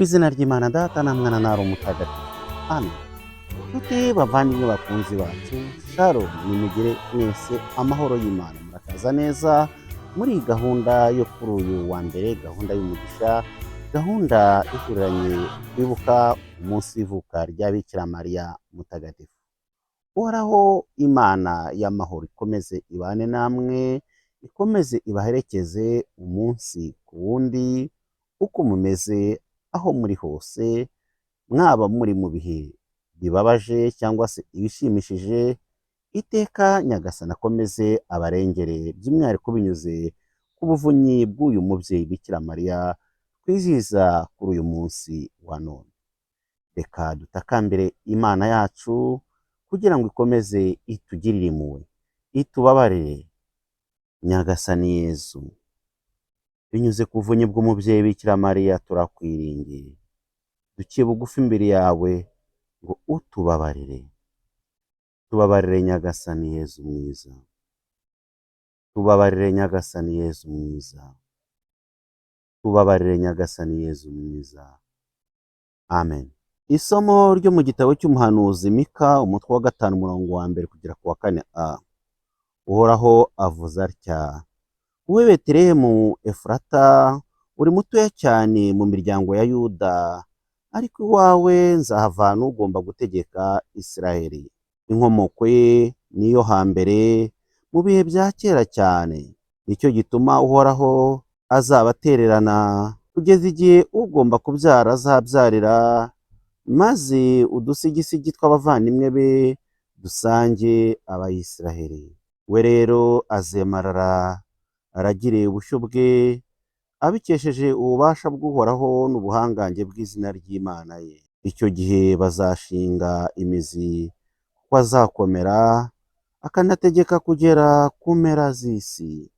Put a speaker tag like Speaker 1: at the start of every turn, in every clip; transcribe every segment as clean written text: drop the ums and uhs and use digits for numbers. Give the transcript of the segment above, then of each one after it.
Speaker 1: Ku izina ry'Imana Data na Mwana na Roho Mutagatifu. Amen. Nshuti bavandimwe bakunzi bacu, shalom, nimugire mwese amahoro y'Imana. Murakaza neza muri iyi gahunda yo kuri uyu wa mbere, gahunda y'umugisha, gahunda ihuriranye kwibuka umunsi w'ivuka rya Bikira Mariya Mutagatifu. Uhoraho Imana y'amahoro ikomeze ibane namwe, ikomeze ibaherekeze umunsi ku wundi, uko mumeze aho muri hose, mwaba muri mu bihe bibabaje cyangwa se ibishimishije, iteka Nyagasani akomeze abarengere, by'umwihariko binyuze ku buvunyi bw'uyu mubyeyi Bikira Mariya twizihiza kuri uyu munsi wa none. Reka dutakambire Imana yacu kugira ngo ikomeze itugirire impuhwe, itubabarire. Nyagasani Yezu, binyuze ku buvunyi bw'umubyeyi Bikira Mariya turakwiringiye, duciye bugufi imbere yawe ngo utubabarire. Tubabarire Nyagasani Yezu mwiza, tubabarire Nyagasani Yezu mwiza, tubabarire Nyagasani Yezu mwiza. Amen. Isomo ryo mu gitabo cy'umuhanuzi Mika, umutwe wa 5, umurongo wa 1 kugera ku wa 4 a. Uhoraho avuze atya: wowe Betelehemu Efurata, uri mutoya cyane mu miryango ya Yuda, ariko iwawe nzahavana ugomba gutegeka Israheli. Inkomoko ye niyo hambere, mu bihe bya kera cyane. Nicyo gituma Uhoraho azabatererana kugeza igihe ugomba kubyara azabyarira, maze udusigisigi tw'abavandimwe be dusange Abayisraheli. We rero azemarara aragire ubushyo bwe, abikesheje ububasha bw'Uhoraho n'ubuhangange bw'izina ry'Imana ye. Icyo gihe bazashinga imizi, kuko azakomera, akanategeka kugera ku mpera z'isi.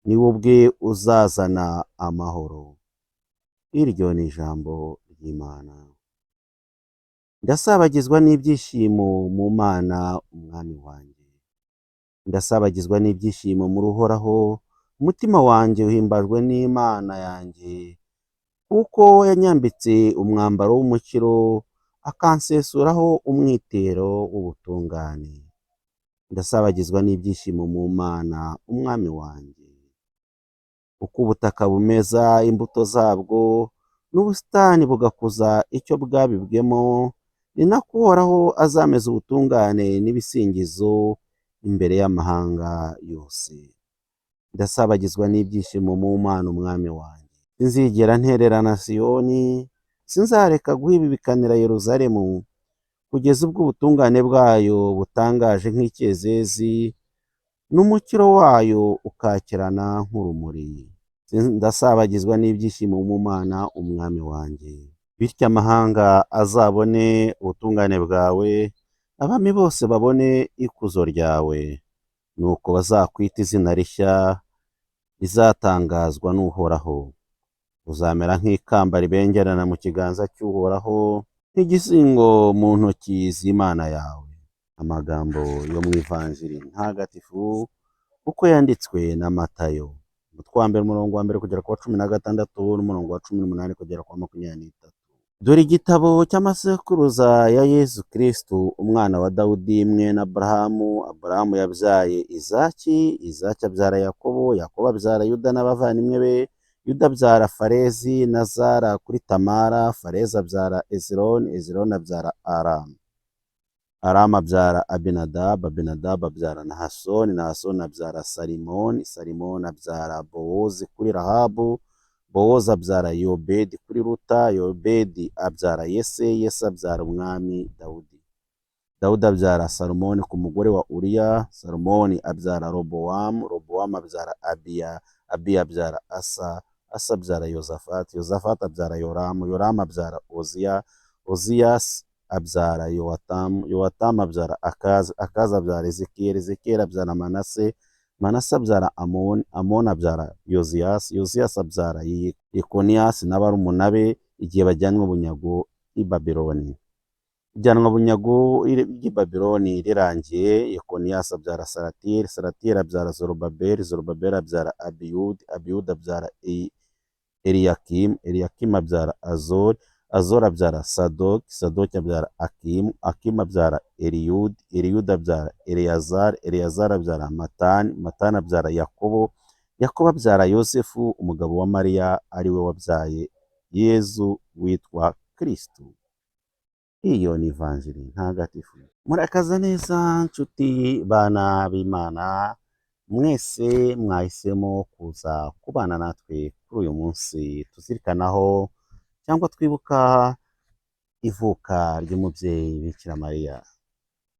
Speaker 1: Ni we ubwe uzazana amahoro. Iryo ni ijambo ry'Imana. Ndasabagizwa n'ibyishimo mu Mana Umwami wanjye. Ndasabagizwa n'ibyishimo muri Uhoraho, umutima wanjye uhimbajwe n'Imana yanjye, kuko yanyambitse umwambaro w'umukiro, akansesuraho umwitero w'ubutungane. Ndasabagizwa n'ibyishimo mu Mana Umwami wanjye. Uko ubutaka bumeza imbuto zabwo, n'ubusitani bugakuza icyo bwabibwemo, ni nako Uhoraho azameza ubutungane n'ibisingizo imbere y'amahanga yose. Ndasabagizwa n'ibyishimo mu Mana Umwami wanjye. Sinzigera ntererana Siyoni, sinzareka guhibibikanira Yeruzalemu, kugeza ubwo ubutungane bwayo butangaje nk'icyezezi, n'umukiro wayo ukakirana nk'urumuri. Ndasabagizwa n'ibyishimo mu Mana Umwami wanjye. Bityo amahanga azabone ubutungane bwawe, abami bose babone ikuzo ryawe. Nuko bazakwita izina rishya rizatangazwa n'Uhoraho. Uzamera nk'ikamba ribengerana mu kiganza cy'Uhoraho, nk'igisingo mu ntoki z'Imana yawe. Amagambo yo mu Ivanjiri ntagatifu uko yanditswe na Matayo, umutwe wa 1, umurongo wa 1 kugera ku wa 16 n'umurongo wa 18 kugera ku wa 23. Dore igitabo cy'amasekuruza ya Yezu Kristu, umwana wa Dawudi mwene Aburahamu. Aburahamu yabyaye Izaki, Izaki abyara Yakobo, Yakobo abyara Yuda n'abavandimwe be. Yuda abyara Farezi na Zara kuri Tamara, Farezi abyara Ezironi, Ezironi abyara Aramu. Aramu abyara Abinadabu, Abinadabu abyara Nahasoni, Nahasoni abyara Salimoni, Salimoni abyara Bowozi kuri Rahabu, Bowozi abyara Yobedi kuri Ruta, Yobedi abyara Yese, Yese abyara umwami Dawudi. Dawudi abyara Salomoni ku mugore wa Uriya, Salomoni abyara Robowamu, Robowamu abyara Abiya, Abiya abyara Asa, Asa abyara Yozafati, Yozafati abyara Yoramu, Yoramu abyara Oziya, Oziyasi abyara Yowatamu, Yowatamu abyara Akazi, Akazi abyara Ezekiyeli, Ezekiyeli abyara Manase, Manase abyara Amoni, Amoni abyara Yoziyasi, Yoziyasi abyara Yekoniyasi na barumuna be igihe bajyanwe bunyago i Babironi. Ijyanwa bunyago ry'i Babironi rirangiye, Yekoniyasi abyara Salatiyeli, Salatiyeli abyara Zorobabeli, Zorobabeli abyara Abiyudi, Abiyudi abyara Eliyakimu, Eliyakimu abyara Azori, Azori abyara Sadoki, Sadoki abyara Akimu, Akimu abyara Eliyudi, Eliyudi abyara Eleyazari, Eleyazari abyara Matani, Matani abyara Yakobo, Yakobo abyara Yosefu umugabo wa Mariya ari we wabyaye Yezu witwa Kristo. Iyo ni Ivanjiri ntagatifu. Murakaza neza nshuti bana b'Imana, mwese mwahisemo kuza kubana natwe kuri uyu munsi tuzirikanaho cyangwa twibuka ivuka ry'umubyeyi Bikira Mariya.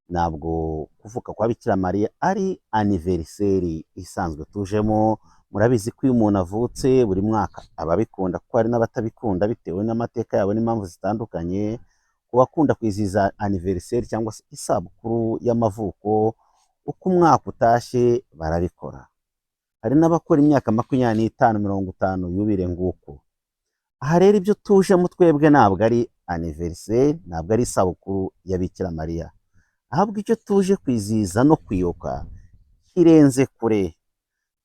Speaker 1: Ntabwo kuvuka kwa Bikira Mariya ari anniversaire isanzwe tujemo, murabizi ko iyo umuntu avutse buri mwaka ababikunda kuko hari n'abatabikunda bitewe n'amateka yabo n'impamvu zitandukanye, ku bakunda kwizihiza anniversaire cyangwa se isabukuru y'amavuko, uko umwaka utashye barabikora. Hari n'abakora imyaka 25, 50 yubile nguko. Aha rero ibyo tujemo twebwe ntabwo ari anniversaire, ntabwo ari isabukuru ya Bikira Mariya, ahubwo icyo tuje kwizihiza no kwibuka kirenze kure,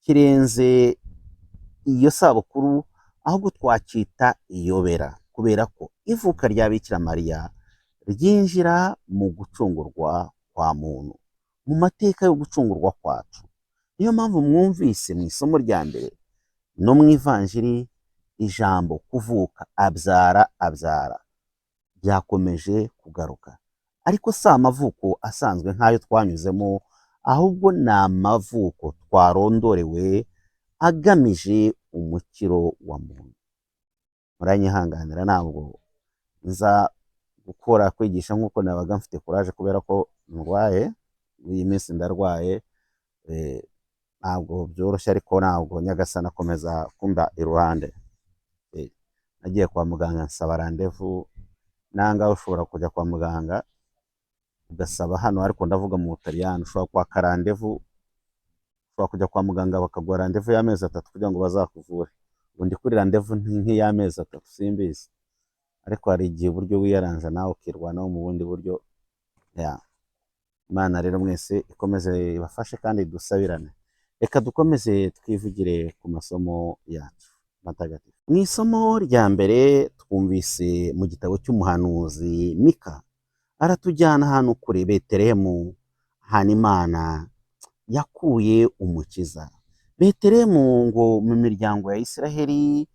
Speaker 1: kirenze iyo sabukuru, ahubwo twacyita iyobera, kubera ko ivuka rya Bikira Mariya ryinjira mu gucungurwa kwa muntu, mu mateka yo gucungurwa kwacu. Niyo mpamvu mwumvise mu isomo rya mbere no mu Ivanjiri ijambo kuvuka, abyara, abyara, byakomeje kugaruka. Ariko si amavuko asanzwe nk'ayo twanyuzemo, ahubwo ni amavuko twarondorewe agamije umukiro wa muntu. Muranyihanganira ntabwo nza gukora kwigisha nk'uko nabaga mfite courage kubera ko ndwaye, muri iyi minsi ndarwaye, ntabwo byoroshye ariko ntabwo Nyagasani akomeza kumba iruhande. Nagiye kwa muganga nsaba rendez-vous, nangaha ushobora kujya kwa muganga ugasaba hano, ariko ndavuga mu Butaliyani, ushobora kwaka rendez-vous, ushobora kujya kwa muganga bakaguha rendez-vous y'amezi 3 kugira ngo bazakuvure. Ubu ndi kuri rendez-vous nk'iy'amezi 3 simbizi, ariko hari igihe uburyo wiyaranja nawe ukirwanaho mu bundi buryo. Ya. Imana rero mwese ikomeze ibafashe kandi dusabirane. Reka dukomeze twivugire ku masomo yacu matagatifu. Mu isomo rya mbere twumvise mu gitabo cy'umuhanuzi Mika, aratujyana ahantu kure Betelehemu, ahantu Imana yakuye umukiza. Betelehemu ngo mu miryango ya Isiraheli,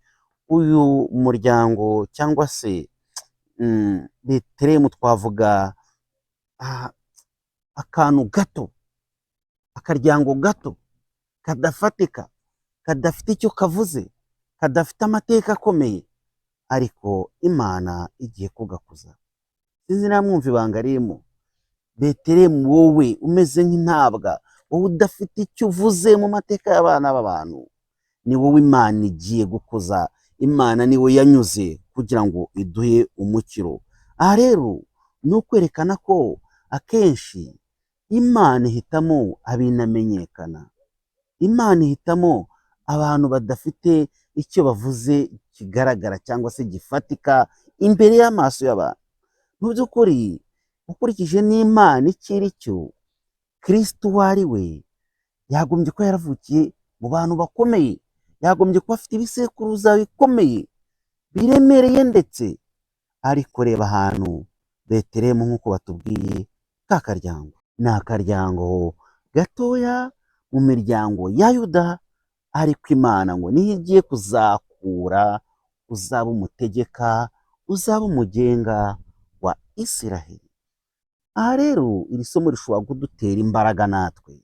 Speaker 1: uyu muryango cyangwa se Betelehemu twavuga akantu gato, akaryango gato kadafatika, kadafite icyo kavuze, kadafite amateka akomeye, ariko Imana igiye kugakuza. Sinzi niba mwumva ibanga ririmo. Betelehemu wowe umeze nk'intabwa, wowe udafite icyo uvuze mu mateka y'abana b'abantu, ni wowe Imana igiye gukuza. Imana niwe yanyuze kugira ngo iduhe umukiro. Aha rero ni ukwerekana ko akenshi Imana ihitamo abinamenyekana. Imana ihitamo abantu badafite icyo bavuze kigaragara cyangwa se gifatika imbere y'amaso y'abantu. Mu by'ukuri ukurikije n'Imana icyo iri cyo, Kristo uwo ari we, yagombye kuba yaravukiye mu bantu bakomeye, yagombye kuba afite ibisekuruza bikomeye biremereye ndetse, ariko reba ahantu Betelehemu nk'uko batubwiye ka karyango. Ni akaryango gatoya mu miryango ya Yuda, ariko Imana ngo niyo igiye kuzakura uzaba umutegeka, uzaba umugenga wa Isiraheli. Aha rero iri somo rishobora kudutera imbaraga natwe.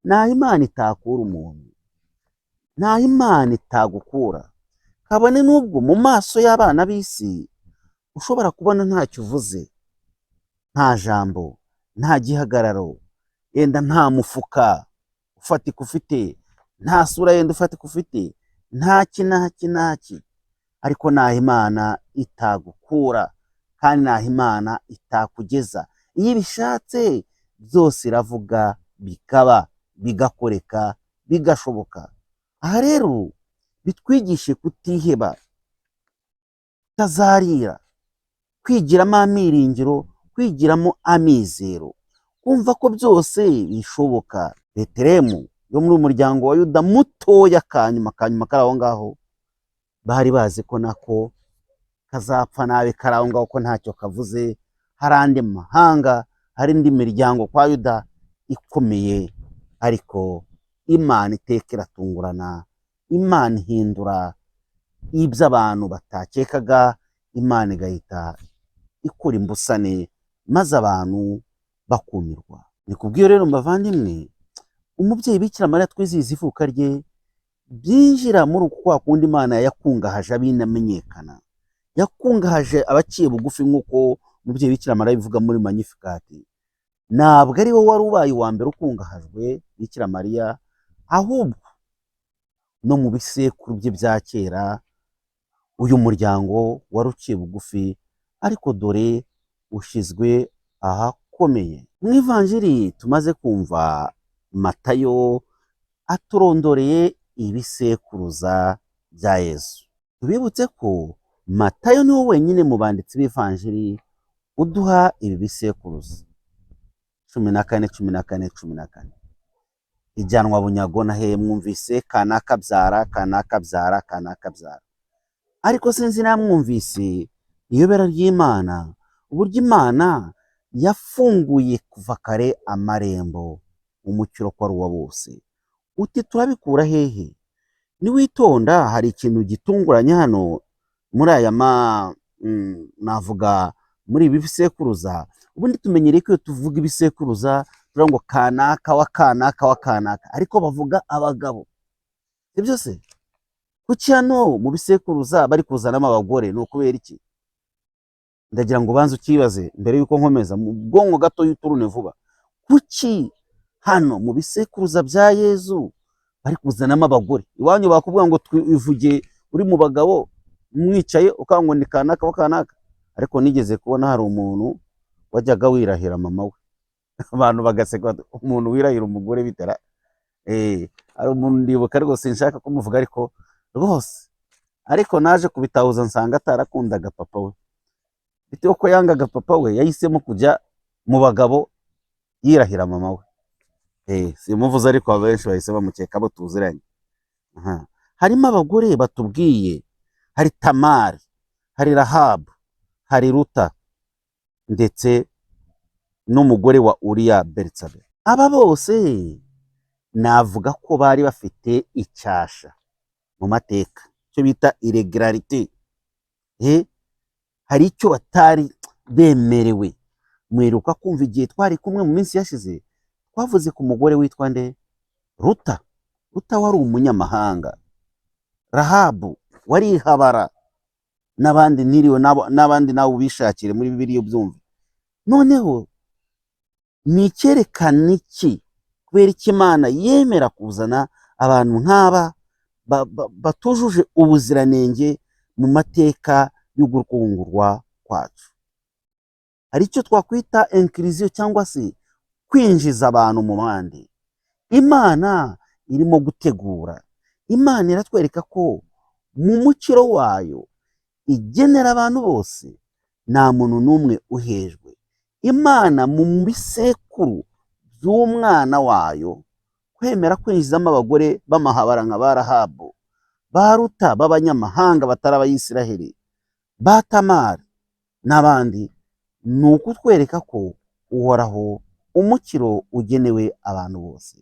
Speaker 1: Ntaho Imana itakura umuntu, ntaho Imana itagukura, kabone n'ubwo mu maso y'abana b'isi ushobora kubona ntacyo uvuze, nta jambo, nta gihagararo, yenda nta mufuka ufatika ufite, nta sura yenda ufatika ufite, ntaki ntaki ntaki, ariko ntaho Imana itagukura kandi ntaho Imana itakugeza. Iyo ibishatse byose iravuga bikaba, bigakoreka, bigashoboka. Aha rero bitwigishe kutiheba, kutazarira, kwigiramo amiringiro, kwigiramo amizero, kumva ko byose bishoboka. Betelehemu yo muri uyu muryango wa Yuda mutoya, kanyuma kanyuma kari aho ngaho. Bari bazi ko nako kazapfa nabi kari aho ngaho, ko ntacyo kavuze. Hari andi mahanga, hari indi miryango kwa Yuda ikomeye, ariko Imana iteka iratungurana, Imana ihindura ibyo abantu batakekaga, Imana igahita ikora imbusane maze abantu bakumirwa. Ni kubw'iyo rero mbavandimwe, umubyeyi Bikira Mariya twizihiza ivuka rye, byinjira muri uku kwa kundi Imana yakungahaje abinamenyekana, yakungahaje abaciye bugufi nk'uko umubyeyi Bikira Mariya abivuga muri Magnificat. Ntabwo ari we wari ubaye uwa mbere ukungahajwe Bikira Mariya, ahubwo no mu bisekuru bye bya kera uyu muryango wari uciye bugufi, ariko dore ushyizwe ahakomeye. Mu ivanjiri tumaze kumva, Matayo aturondoreye ibisekuruza bya Yezu. Tubibutse ko Matayo niwe wenyine mu banditsi b'ivanjiri uduha ibi bisekuruza 14, 14, 14. Ijyanwa bunyago na he mwumvise kanaka abyara, kanaka abyara, kanaka abyara. Ariko sinzi namwumvise iyobera ry'Imana, uburyo Imana yafunguye kuva kare amarembo, umukiro ko ari uwa bose. Uti turabikura hehe? Niwitonda hari ikintu gitunguranye hano muri aya navuga muri ibi bisekuruza. Ubundi tumenyereye ko iyo tuvuga ibisekuruza turavuga ngo kanaka wa kanaka wa kanaka, ariko bavuga abagabo. Sibyo se? Kuki hano mu bisekuruza bari kuzanamo abagore? Ni ukubera iki? Ndagira ngo ubanze ukibaze mbere yuko nkomeza mu bwonko gato y'uturune vuba. Kuki hano mu bisekuruza bya Yezu bari kuzanamo abagore? Iwanyu bakubwira ngo twivuge uri mu bagabo mwicaye ukavuga ngo ni kanaka wa kanaka. Ariko nigeze kubona hari umuntu wajyaga wirahira mama we, abantu bagaseka bati, umuntu wirahira umugore bitera. Hari umuntu ndibuka rwose, nshaka kumuvuga ariko rwose, ariko naje kubitahuza nsanga atarakundaga papa we. Bitewe ko yangaga papa we, yahisemo kujya mu bagabo yirahira mama we. Simuvuze ariko abenshi bahise bamukeka abo tuziranye. Aha. Harimo abagore batubwiye, hari Tamari, hari Rahabu, hari Ruta, ndetse n'umugore wa Uriya Beritsabe. Aba bose navuga ko bari bafite icyasha mu mateka, icyo bita irregularité. Hari icyo batari bemerewe. Mwiruka kumva igihe twari kumwe mu minsi yashize, twavuze ku mugore witwa nde? Ruta. Ruta wari umunyamahanga, Rahabu wari ihabara, n'abandi ntiriwe n'abandi nawe ubishakire muri Bibiliya ubyumve. Noneho ni icyerekana iki? Kubera iki Imana yemera kuzana abantu nk'aba batujuje ubuziranenge mu mateka y'ugukungurwa kwacu? Hari icyo twakwita inclusion cyangwa se kwinjiza abantu mu bandi. Imana irimo gutegura, Imana iratwereka ko mu mukiro wayo igenera abantu bose, nta muntu n'umwe uhejwe. Imana mu bisekuru by'umwana wayo kwemera kwinjizamo abagore b'amahabara nka ba Rahabu, ba Ruta b'abanyamahanga batari Abayisiraheli, ba Tamari n'abandi, ni ukutwereka ko Uhoraho umukiro ugenewe abantu bose.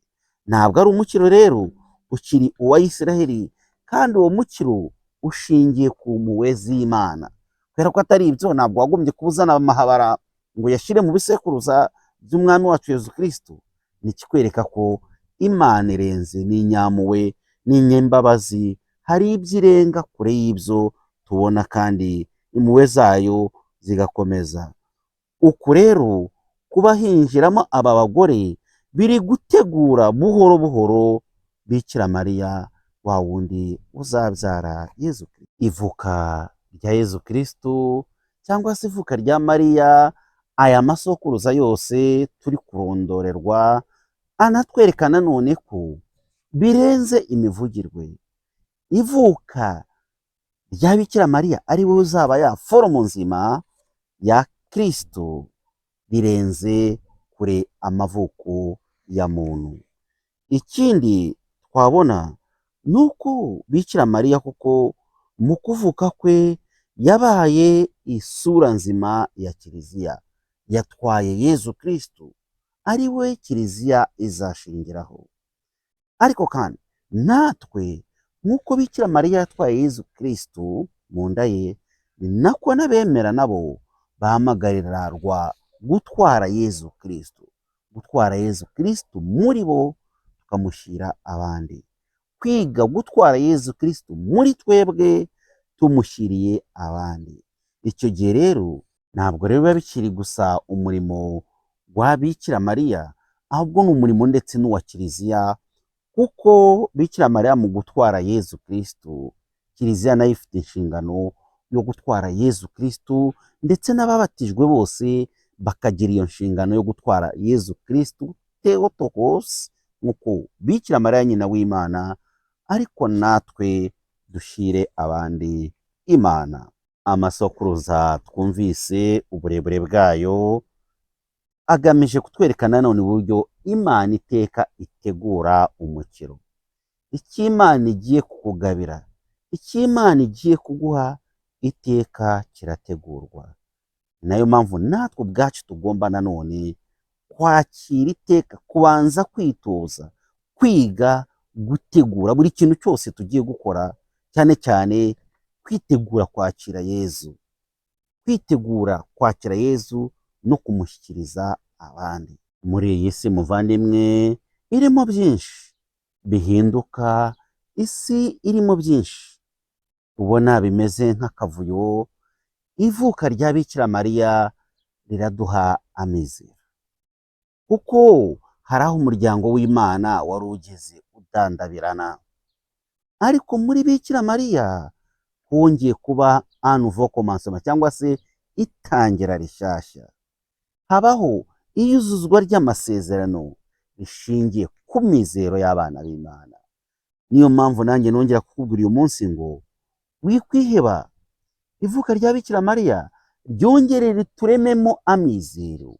Speaker 1: Ntabwo ari umukiro rero ukiri uwa Isiraheli, kandi uwo mukiro ushingiye ku mpuhwe z'Imana. Kubera ko atari ibyo, ntabwo wagombye kuba uzana amahabara ngo uyashyire mu bisekuruza by'umwami wacu Yezu Kristo. Ni ikikwereka ko Imana irenze, ni inyampuhwe, ni inyembabazi, hari ibyo irenga kure y'ibyo tubona kandi impuhwe zayo zigakomeza. Uku rero kuba hinjiramo aba bagore biri gutegura buhoro buhoro Bikira Mariya wa wundi uzabyara Yezu Kristo. Ivuka rya Yezu Kristo cyangwa se ivuka rya Mariya, aya masokuruza yose turi kurondorerwa anatwereka nanone ko birenze imivugirwe. Ivuka rya Bikira Mariya ari we uzaba ya forme nzima ya Kristo rirenze kure amavuko ya muntu. Ikindi twabona ni uko Bikira Mariya koko Mu kuvuka kwe yabaye isura nzima ya Kiliziya, yatwaye Yezu Kristu ari we Kiliziya izashingiraho. Ariko kandi natwe nk'uko Bikira Mariya yatwaye Yezu Kristu mu nda ye, ni nako n'abemera nabo bahamagarirwa gutwara Yezu Kristu, gutwara Yezu Kristu muri bo tukamushyira abandi, kwiga gutwara Yezu Kristu muri twebwe tumushyiriye abandi. Icyo gihe rero ntabwo rero biba bikiri gusa umurimo wa Bikira Mariya, ahubwo ni umurimo ndetse n'uwa Kiliziya, kuko Bikira Mariya mu gutwara Yezu Kristu, Kiliziya nayo ifite inshingano yo gutwara Yezu Kristu, ndetse n'ababatijwe bose bakagira iyo nshingano yo gutwara Yezu Kristu Theotokos, nk'uko Bikira Mariya nyina w'Imana, ariko natwe dushyire abandi Imana. Amasokuruza twumvise uburebure bwayo agamije kutwereka nanone uburyo Imana iteka itegura umukiro. Icyo Imana igiye kukugabira, icyo Imana igiye kuguha, iteka kirategurwa. Ni nayo mpamvu natwe ubwacu tugomba nanone kwakira iteka, kubanza kwitoza, kwiga gutegura buri kintu cyose tugiye gukora, cyane cyane kwitegura kwakira Yezu, kwitegura kwakira Yezu no kumushyikiriza abandi. Muri iyi si muvandimwe irimo byinshi bihinduka, isi irimo byinshi ubona bimeze nk'akavuyo, ivuka rya Bikira Mariya riraduha amizero, kuko hari aho umuryango w'Imana wari ugeze udandabirana, ariko muri Bikira Mariya hongeye kuba un nouveau commencement cyangwa se itangira rishyashya, habaho iyuzuzwa ry'amasezerano rishingiye ku mizero y'abana b'Imana. Niyo mpamvu nanjye nongera kukubwira uyu munsi ngo wikwiheba, ivuka rya Bikira Mariya ryongere riturememo amizero,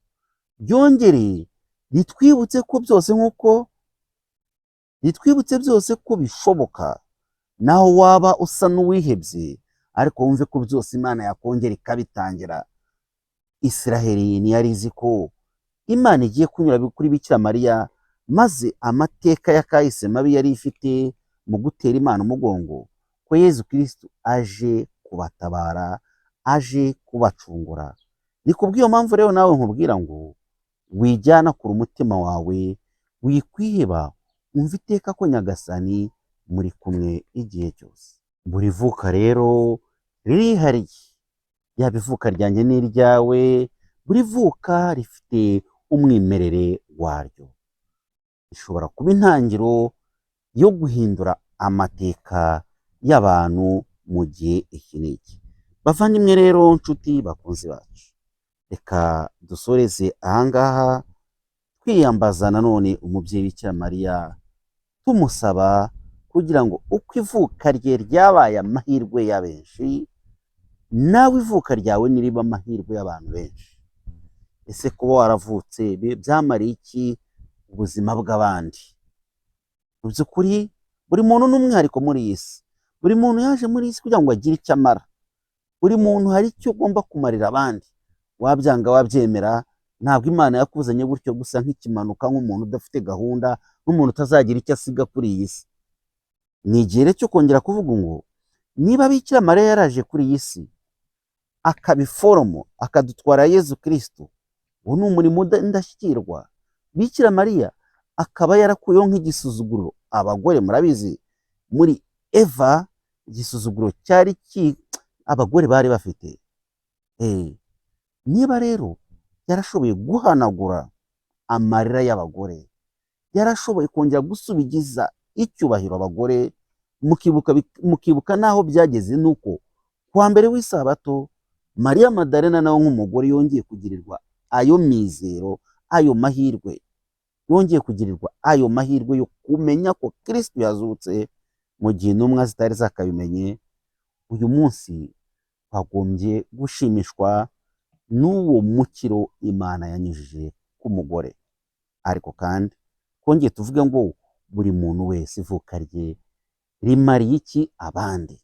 Speaker 1: ryongere ritwibutse ko byose nk'uko ritwibutse byose ko bishoboka, naho waba usa n'uwihebye ariko wumve ko byose Imana yakongera ikabitangira. Isiraheli ntiyari izi ko Imana igiye kunyura kuri Bikira Mariya, maze amateka ya kahise mabi yari ifite mu gutera Imana umugongo, ko Yezu Kristu aje kubatabara, aje kubacungura. Ni kubw'iyo mpamvu rero nawe nkubwira ngo wijyana kure umutima wawe, wikwiheba, umva iteka ko Nyagasani muri kumwe igihe cyose. Buri vuka rero ririhariye, yaba ivuka ryanjye n'iryawe, buri vuka rifite umwimerere waryo. Rishobora kuba intangiriro yo guhindura amateka y'abantu mu gihe iki n'iki. Bavandimwe rero, nshuti bakunzi bacu, reka dusoreze ahangaha twiyambaza nanone umubyeyi Bikira Mariya, tumusaba kugira ngo uko ivuka rye ryabaye amahirwe ya benshi, nawe ivuka ryawe niriba amahirwe y'abantu benshi. Ese kuba waravutse byamariye iki ubuzima bw'abandi? Mu by'ukuri buri muntu ni umwihariko muri iyi si. Buri muntu yaje muri iyi si kugira ngo agire icyo amara. Buri muntu hari icyo ugomba kumarira abandi. Wabyanga wabyemera, ntabwo Imana yakuzanye gutyo gusa nk'ikimanuka, nk'umuntu udafite gahunda, nk'umuntu utazagira icyo asiga kuri iyi si. Ni igihe cyo kongera kuvuga ngo niba Bikira Mariya yaraje kuri iyi si akaba iforomo akadutwara Yezu Kristu, uwo ni umurimo ndashyikirwa. Bikira Mariya akaba yarakuyeho nk'igisuzuguro abagore, murabizi muri Eva igisuzuguro cyari abagore bari bafite. Niba rero yarashoboye guhanagura amarira y'abagore, yarashoboye kongera gusubiza icyubahiro abagore, mukibuka n'aho byageze nuko kuwa mbere w'isabato Mariya Madalena nawe nk'umugore yongeye kugirirwa ayo mizero, ayo mahirwe, yongeye kugirirwa ayo mahirwe yo kumenya ko Kristu yazutse mu gihe intumwa zitari zakabimenye. Uyu munsi twagombye gushimishwa n'uwo mukiro Imana yanyujije ku mugore. Ariko kandi twongeye tuvuge ngo buri muntu wese ivuka rye rimariye iki abandi?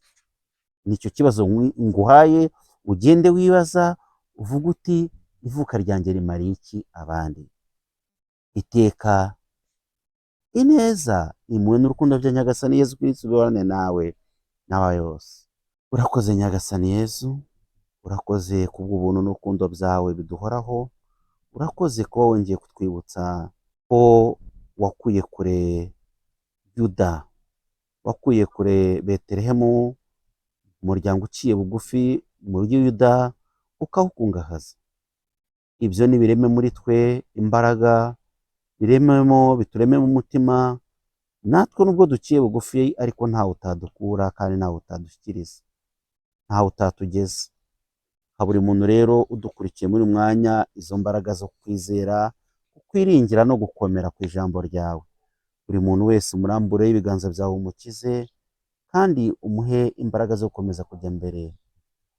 Speaker 1: Nicyo kibazo nguhaye, ugende wibaza uvuga uti ivuka ryanjye rimariye iki abandi? Iteka ineza, impuhwe n'urukundo bya Nyagasani Yezu Kristu bihorane nawe n'abawe bose. Urakoze Nyagasani Yezu, urakoze kubw'ubuntu n'urukundo byawe biduhoraho, urakoze kuba wongeye kutwibutsa ko wakuye kure Yuda, wakuye kure Betelehemu, umuryango uciye bugufi muri Yuda, ukawukungahaza. Ibyo nibireme muri twe imbaraga, birememo, biturememo umutima, natwe nubwo duciye bugufi ariko ntawe utadukura kandi ntawe utadushyikiriza, ntawe utatugeza. Nka buri muntu rero udukurikiye muri uyu mwanya, izo mbaraga zo kwizera, kwiringira no gukomera ku ijambo ryawe. Buri muntu wese umurambureho ibiganza byawe umukize, kandi umuhe imbaraga zo gukomeza kujya mbere.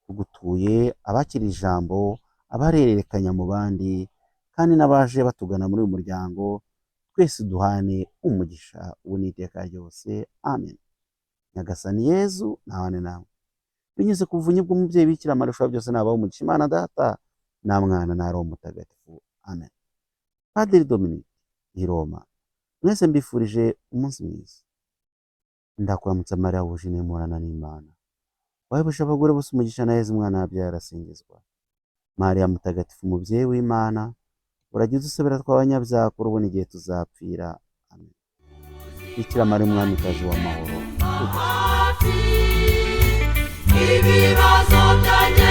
Speaker 1: Tugutuye abakira ijambo, abarererekanya mu bandi, kandi n'abaje batugana muri uyu muryango, twese duhane umugisha ubu n'iteka ryose. Amen. Nyagasani Yezu ntabane nawe. Binyuze ku buvunyi bw'umubyeyi Bikira Mariya ushobora byose, nabahe umugisha Imana Data na Mwana na Roho Mutagatifu. Amen. Padiri Dominique i Roma. Mwese mbifurije umunsi mwiza. Ndakuramutsa Mariya wuje inema n'Imana. Wahebuje abagore bose umugisha, na Yezu umwana wabyaye arasingizwa. Mariya Mutagatifu umubyeyi w'Imana, urajya udusabira tw'abanyabyaha kuri ubu n'igihe tuzapfira. Amen. Bikira Mariya umwamikazi w'amahoro,
Speaker 2: Ibibazo byanjye.